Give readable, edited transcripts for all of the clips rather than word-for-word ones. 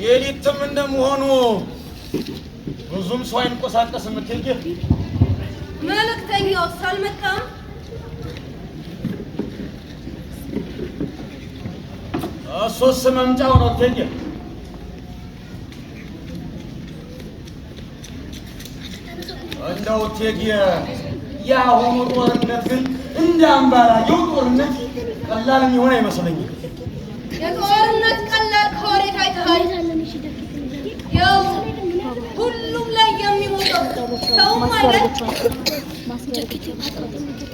የሊትም እንደመሆኑ ብዙም ሰው አይንቀሳቀስም። እቴጌ መልእክተኛውስ አልመጣም? እሱስ መምጫው ነው እቴጌ። እንደው እቴጌ የአሁኑ ጦርነት ግን እንደ አምባላጌው ጦርነት ቀላል የሚሆን አይመስለኝም። የጦርነት ቀላል ከወዴት አይተሃል? ያው ሁሉም ላይ የሚሞተው ሰውም አይደል?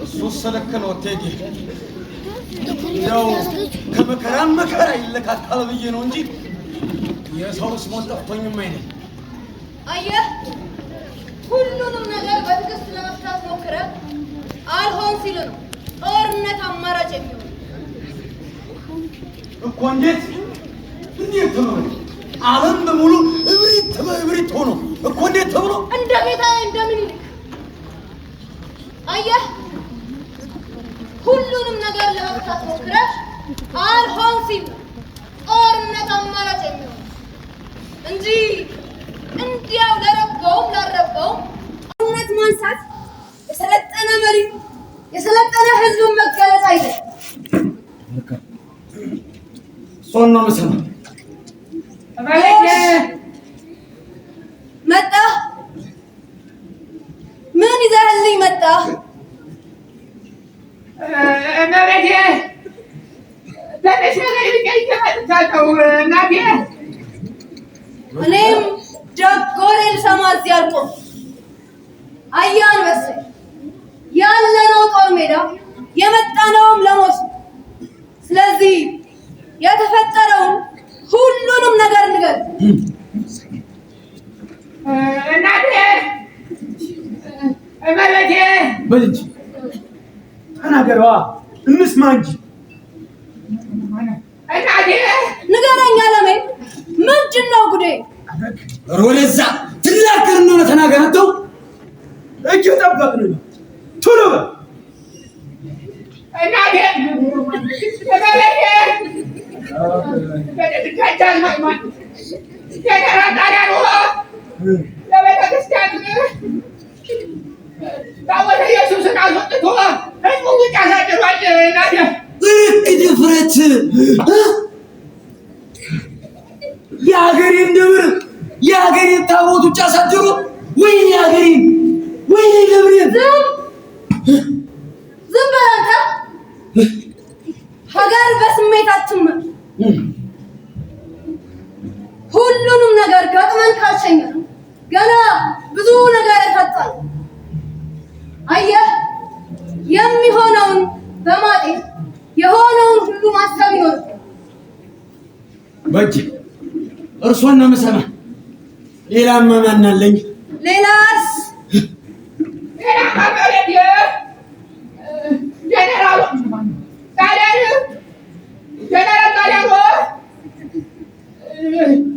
እሱስ ልክ ነው እቴጌ። እንደው ከመከራም መከራ ይለካካል ብዬ ነው እንጂ የሰውስ ሞት ጠፍቶኝም አይደል። አየህ፣ ሁሉንም ነገር በትዕግስት ለመፍታት ሞክረህ አልሆን ሲል ነው ጦርነት አማራጭ የሚሆን። እኮ እንዴት እንዴት ተብሎ ዓለም በሙሉ እብሪት በእብሪት ሆኖ እኮ እንዴት ተብሎ እንደ ጌታዬ እንደ ምኒልክ። አየህ፣ ሁሉንም ነገር ለመፍታት ሞክረህ አልሆን ሲል ነው ጦርነት አማራጭ የሚሆን እንጂ እንዲያው ለረባውም ላልረባውም ጦርነት ማንሳት የሰለጠነ መሪ የሰለጠነ ሕዝብን መገለጽ አይደለም። እሷን ነው የምሰማው። መጣ። ምን ይዘህልኝ መጣ? እመቤቴ ትንሽ ነገር ልጠይቅ መጥቻለሁ እናቴ። እኔም ደግ ወሬ ልሰማ እዚህ አልቆምኩም። አየህ አንበሳዬ፣ ያለነው ጦር ሜዳ የመጣነውም ለሞት ነው። ስለዚህ የተፈጠረውን ሁሉንም ነገር ንገር። እናቴ እመቤቴ በል እንጂ ተናገረዋ፣ እንስማ እንጂ። እናቴ ንገረኝ አለሜ፣ ምንድን ነው ጉዴ? ኧረ ወደዛ ትናገር እንደሆነ ተናገር። አንተው እየጠበቅን ነው። ቶሎ በል። እናቴ እመቤቴ ደጃዝማች ጀነራል ጣሊያኑ ለቤተ ክርስቲያን ታቦተ ኢየሱስን አስወጥቶ ሕዝቡ ውጭ አሳድሯል። እናቴ ልክ ድፍረት የሀገሬን ደብር የሀገሬን ታቦት ውጭ አሳድሮ፣ ወይኔ ሀገሬን፣ ወይኔ ደብሬን። ዝም ዝም በል አንተ። ሀገር በስሜት አትመር። ሁሉንም ነገር ገጥመን ካልሸኘን ገና ብዙ ነገር ያሳጣል። አየህ፣ የሚሆነውን በማጤን የሆነውን ሁሉ ማሰብ ይኖርብናል። በእጅ እርሶን ነው የምሰማ። ሌላማ ማን አለኝ? ሌላስ? ሌላማ እመቤቴ ጀነራሉ ጣሊያን ጀነራል ጣሊያኑ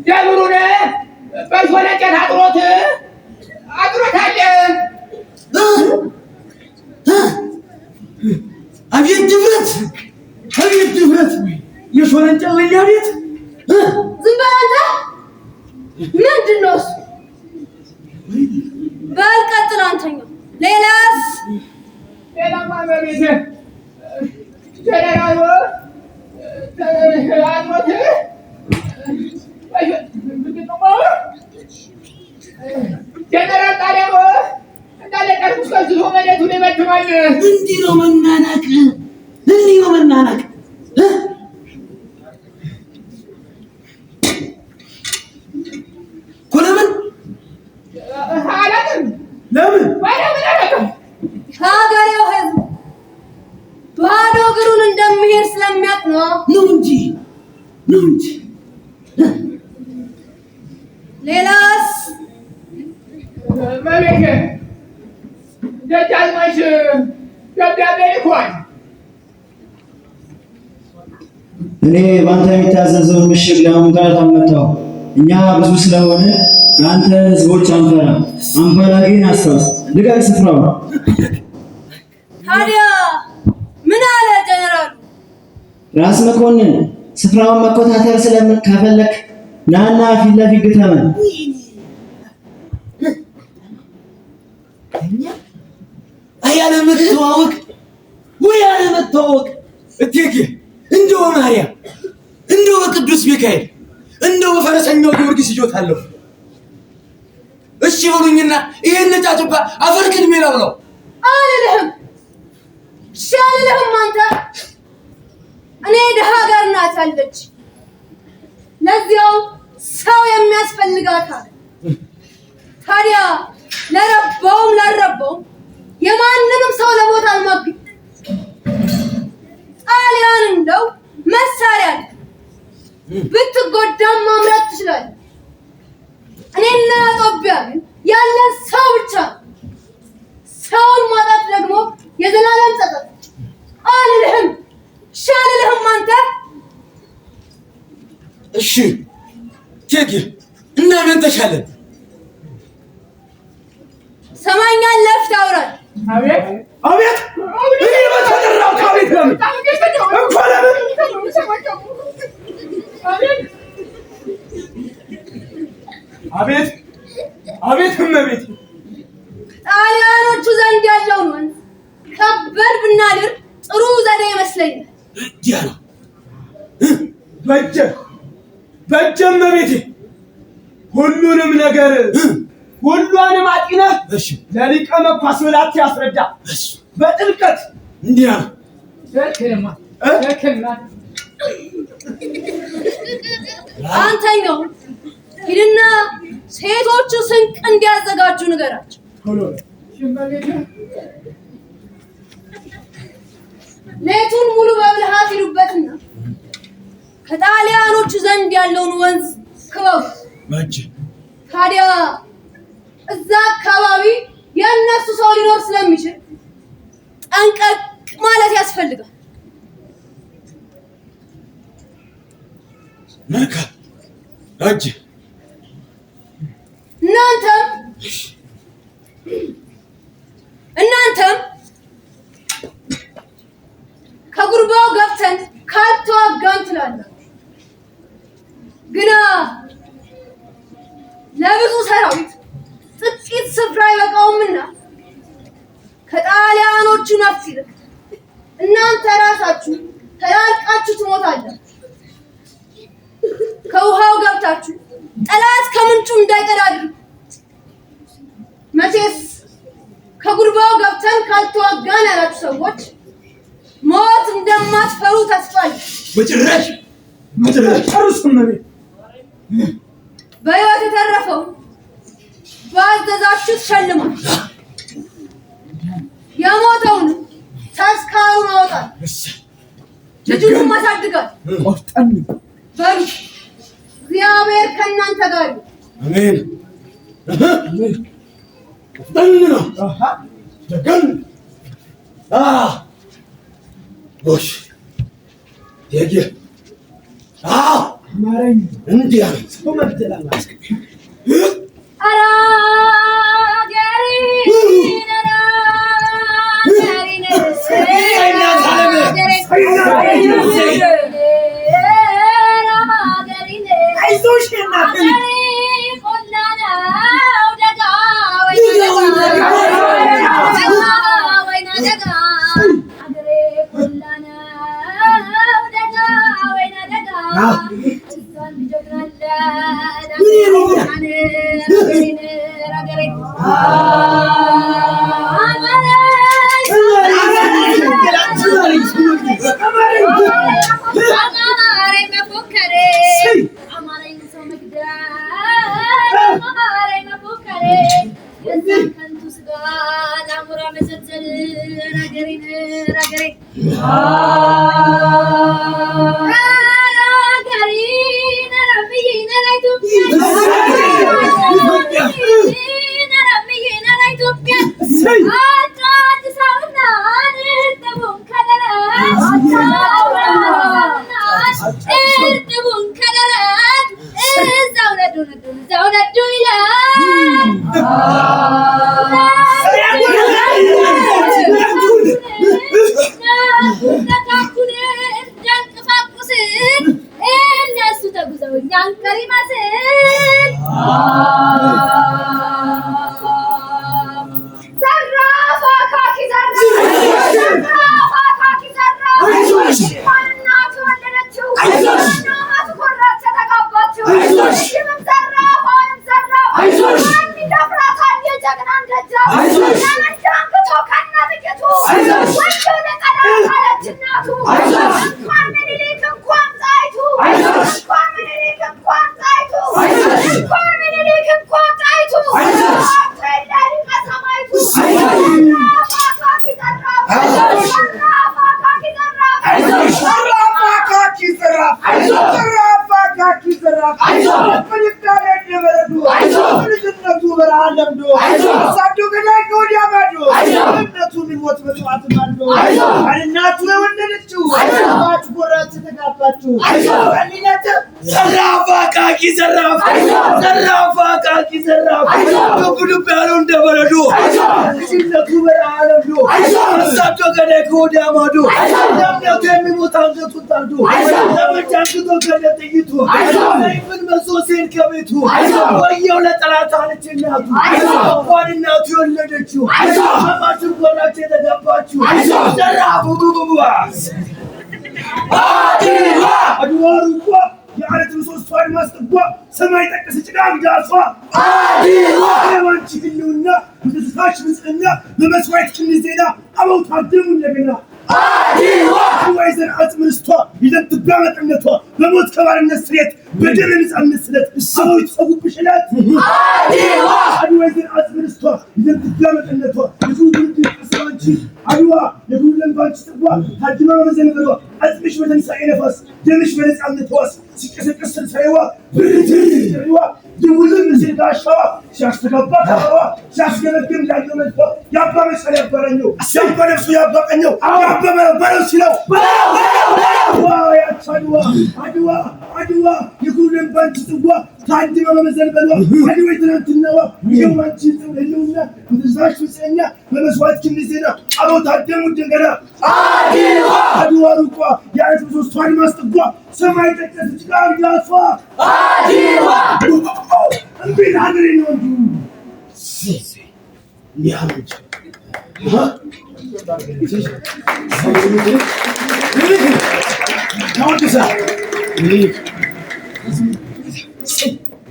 ደብሩን በሾለ እንጨት አጥሮታል። አቤት ድፍረት! አቤት ድፍረት! የሾለ እንጨት ለኛ ቤት። ዝም በል አንተ። ምንድን ነው እሱ? በል ቀጥል አንተኛው። ሌላስ? ሌላማ እመቤቴ ጀነራሉ አጥሮት ምንድን ነው ጀነራል ጣሊያኑ እንዳለ ጠርሙስ ከዝቶ መሬቱን ይበትኗል። እንዲህ ነው መናናቅ፣ እንዲህ ነው መናናቅ። እኮ ለምን አላውቅም። ለምን ማርያምን አላውቅም። ሀገሬው ሕዝብ ባዶ እግሩን እንደሚሄድ ስለሚያውቅ ነው። ነው እንጂ ነው እንጂ። ሌላስ? እመቤቴ ደጃዝማች ደብዳቤ ልኳል። እኔ በአንተ የሚታዘዘውን ምሽግ ለመሙላት አልመጣሁም። እኛ ብዙ ስለሆነ አንተ ህዝቦች አንፈራ። አምባላጌን አስታውስ፣ ልቀቅ ስፍራውን። ታዲያ ምን አለ ጀነራሉ? ራስ መኮንን ስፍራውን መቆጣጠር ስለምን ከፈለክ ናና ፊት ለፊት ግጠመን። አይ ያለመተዋወቅ ወይ ያለመተዋወቅ። እቴጌ እንደው በማርያም እንደው በቅዱስ ሚካኤል እንደው በፈረሰኛው ጊዮርጊስ ይጆታለሁ። እሺ በሉኝና ይሄን ነጫጭባ አፈር ቅድሜ ላብላው። አልልህም፣ እሺ አልልህም። አንተ እኔ ድሃ ጋር ናት ያለች፣ ለዚያው ሰው የሚያስፈልጋት አለ። ታዲያ ለረባውም ላልረባውም የማንንም ሰው ለሞት አልማግኝ። ጣሊያን እንደው መሳሪያ አለ፣ ብትጎዳም ማምረት ትችላለህ። እኔና ጦቢያ ግን ያለን ሰው ብቻ ነው። ሰውን ማጣት ደግሞ የዘላለም ጸጸት። አልልህም፣ እሺ አልልህም። አንተ እሺ እቴጌ እና ምን ተሻለን? ሰማኛለህ? ፊት አውራል አቤት አቤት እኔ በተጠራሁት አቤት ለምን እንኳ ለምን አቤት አቤት እመቤቴ ጣሊያኖቹ ዘንድ ያለውን ወንዝ ከበድ ብናድር ጥሩ ዘዴ ይመስለኛል። እንዲያ ነው። በጀ በጀ እመቤቴ ሁሉንም ነገር ሁሏንም አጢነህ እሺ ለሊቀ መኳስ ብላት ያስረዳ እሺ በጥልቀት እንዲያ ነው። ትክክልማ ትክክል ናት። አንተኛው ሂድና ሴቶቹ ስንቅ እንዲያዘጋጁ ንገራቸው። ቶሎ በል። እመቤቴ ሌቱን ሙሉ በብልሃት ሂዱበትና ከጣሊያኖቹ ዘንድ ያለውን ወንዝ ክበቡ። በጀ ታዲያ እዛ አካባቢ የእነሱ ሰው ሊኖር ስለሚችል ጠንቀቅ ማለት ያስፈልጋል። መልካም በጀ እናንተም እናንተም ከጉርባው ገብተን ካልተዋጋን ትላላችሁ። ግና ለብዙ ሰራዊት ጥቂት ስፍራ አይበቃውምና ከጣሊያኖቹ ነፍስ ይልቅ እናንተ ራሳችሁ ተላልቃችሁ ትሞታላችሁ። ከውሃው ገብታችሁ ጠላት ከምንጩ እንዳይቀዳ አድርጉ። መቼስ ከጉርባው ገብተን ካልተዋጋን ያላችሁ ሰዎች ሞት እንደማትፈሩ ተስፋ አለኝ። በጭራሽ በጭራሽ ጨርሱ እመቤቴ በሕይወት የተረፈውን ባዘዛችሁት ሸልማል፣ የሞተውን ተስካሩን አወጣል፣ ልጁንም አሳድጋል። ቆፍጠን በሉ እግዚአብሔር ከእናንተ ጋር ይሁን። አሜን። ቆፍጠን ነው አሃ ደገን ጎሽ እቴጌ ማረኝ እንዲያ ነው። ሰው መግደል አማረኝ። ኧረ አገሬን፣ ኧረ አገሬን፣ ኧረ አገሬን፣ አይዞሽ እናቴ አገሬ ቆላ ነው ደጋ ወይና ደጋ፣ ደጋ ወይና ደጋ፣ አገሬ ቆላ ነው ደጋ ወይና ደጋ፣ እዛን ጀግናለን አገሬን፣ አገሬን፣ አማረኝ መፎከሬ አማረኝ ሰው መግደል አማረኝ መፎከሬ የዛን ከንቱ ስጋ ለአሞራ መዘልዘል አገሬን አገሬ አገሬን ኧረ እምዬን ኧረ ኢትዮጵያ ኧረ እምዬን ኧረ ኢትዮጵያ አጫጭሰውና እርጥቡን ከደረት እርጥቡን ከደረት እዛው ነዱ ነዱ እዛው ነዱ ይላል። ነካኩን እንዳንቀሳቁስን እነሱ ተጉዘው እኛ እኛን ቀሪ መስል ዘራፍ አካኪ ዘራፍ፣ ዘራፍ አካኪ ዘራፍ። እንኳን እናቱ ወለደችው፣ እናቱ ኮራች የተጋባችው። እሽምም ዘራፍ፣ አሁንም ዘራፍ። ማን ይደፍራታል የጀግናን ደጃፍ? ጠመንጃ አንግቶ ከነ ጥይቱ ወየው ለጠላት አለች እናቱ። እንኳን ምኒልክ እንኳን ጣይቱ፣ እንኳን ምኒልክ እንኳን ጣይቱ፣ እንኳን ምኒልክ እንኳን ጣይቱ፣ አቶ የለ ሊቀ ሰማዕቱ። ዘራፍ አካኪ ዘራፍ፣ ዘራፍ አካኪ ዘራፍ። ዘራፍ አካኪ ዘራፍ፣ ዘራፍ አካኪ ዘራፍ። ብድግ ያለ እንደ በረዶ፣ በልጅነቱ በረሃ ለምዶ፣ አሳዶ ገዳይ ከወዲያ ማዶ፣ እምነቱ የሚሞት መስዋዕት ማልዶ፣ እናቱ የወለደችው አባት ጎራት የተጋባችው። ዘራፍ አቃቂ ዘራፍ፣ ዘራፍ አቃቂ ዘራፍ። ዱብ ዱብ ያለው እንደ በረዶ፣ ልጅነቱ በረሃ ለምዶ፣ አሳዶ ገዳይ ከወዲያ ማዶ፣ ለእምነቱ የሚሞት አንገቱን ታርዶ፣ ጠመንጃ አንግቶ ከነ ጥይቱ፣ ሰይፍን መዞ ሲሄድ ከቤቱ፣ ወየው ለጠላት አለች እናቱ። እንኳን እናቱ የወለደችው አማችን ጎናቸው የተጋባችው። ዘራፍ አድዋ፣ አድዋ ሩቋ የዓለት ምሰሶ አድማስ ጥጓ ሰማይ ጠቀስ ጭጋግ ዳሷ፣ አድዋ የባንቺ ህልውና በተስፋሽ ብጽዕና በመስዋዕት ቅን ዜና አበው ታደሙ እንደገና። አድዋ፣ አድዋ የዘር አጽም ርስቷ፣ የደም ትቢያ መቀነቷ፣ በሞት ከባርነት ስሬት በደም የነጻነት ስለት አበው የተሰዉብሽ ዕለት። አድዋ፣ አድዋ የዘር አጽም ርስቷ፣ የደም ትቢያ መቀነቷ፣ የብዙ ትውልድ ቅርስ ባንቺ። አድዋ የጉድለን ባንቺ ጽዋ ታጅማ በመዘንበሏ፣ አጽምሽ በትንሣኤ ነፋስ፣ ደምሽ በነጻነት ሕዋስ ሲቀሰቀስ ትንሣኤዋ ብርትር ጥሪዋ ድውልም ሲል ጋሻዋ ሲያስተጋባ ከበሯ ሲያስገመግም ዳኘው መድፏ የአባ መሳል ያባረኘው የአባ ነፍሱ ያባ ቀኘው የአባ በለው ሲለው አድዋ ያች አድዋ፣ አድዋ፣ አድዋ የጉድለን ባንቺ ጽዋ ታጅማ በመዘንበሏ፣ አድዋ የትናንትናዋ ይኸው ባንቺ ህልውና በትእዛዝሽ ብጽዕና በመስዋዕት ክንድ ዜና አበው ታደሙ እንደገና። አድዋ፣ አድዋ ሩቋ የዓለት ምሰሶ አድማስ ጥጓ ሰማይ ጠቀስ ጭጋግ ዳሷ። አድዋ እምቢ ለሀገሬ ነው እንጂ።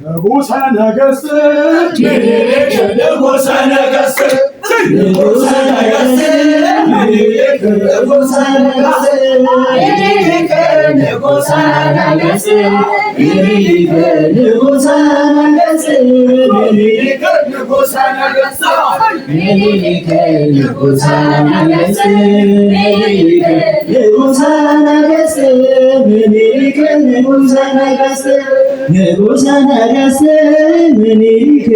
ንጉሠ ነገሥት ምኒልክ፣ ንጉሠ ነገሥት፣ ንጉሠ ነገሥት ምኒልክ፣ ንጉሠ ነገሥት ምኒልክ፣ ንጉሠ ነገሥት ምኒልክ፣ ንጉሠ ነገሥት ምኒልክ፣ ንጉሠ ነገሥት ምኒልክ፣ ንጉሠ ነገሥት ምኒልክ፣ ንጉሠ ነገሥት ምኒልክ፣ ንጉሠ ነገሥት፣ ንጉሠ ነገሥት ምኒልክ።